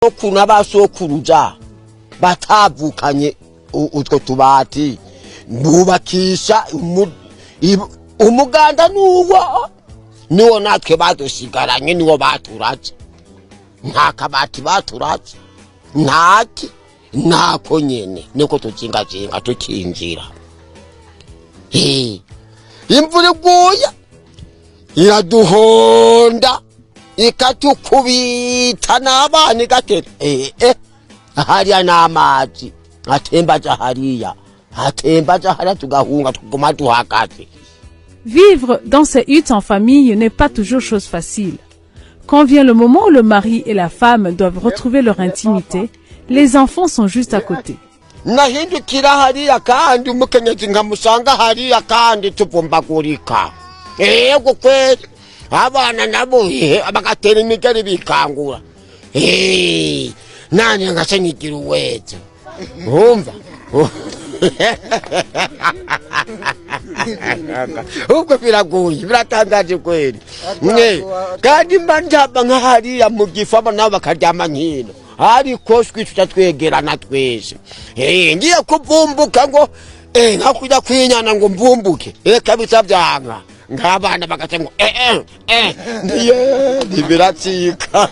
Sokuru n'abasokuruza batavukanye utwo tubati bubakisha umuganda nuwo niwo natwe badusigaranye, niwo baturaze. Nta kabati baturaze, ntaki ntako nyene niko tuzingazinga tukinjira. Imvura iguye iraduhonda, ikatukubita n'abana, igatera hariya n'amazi atemba aja hariya, atemba aja hariya, tugahunga tuguma duhagaze. Vivre dans ces huttes en famille n'est pas toujours chose facile. Quand vient le moment où le mari et la femme doivent retrouver leur intimité, les enfants sont juste à côté. Nahindukira hariya kandi umukenyezi nkamusanga hariya kandi tuvumbagurika. Yego kweli, abana nabo bagatera imigeri bikangura. Nanje ngaca nigira uwezo, umva ubwo biragoye, biratangaje kweli. Mwe kandi mba njaba nka hariya mu gifu, aba nabo bakaryama nkino, ariko twi tuca twegerana twese. Ngiye kuvumbuka ngo nka kujya kwinyana ngo mvumbuke, kabisa byanka, nk'abana bagaca ngo ndiye ntibiracika.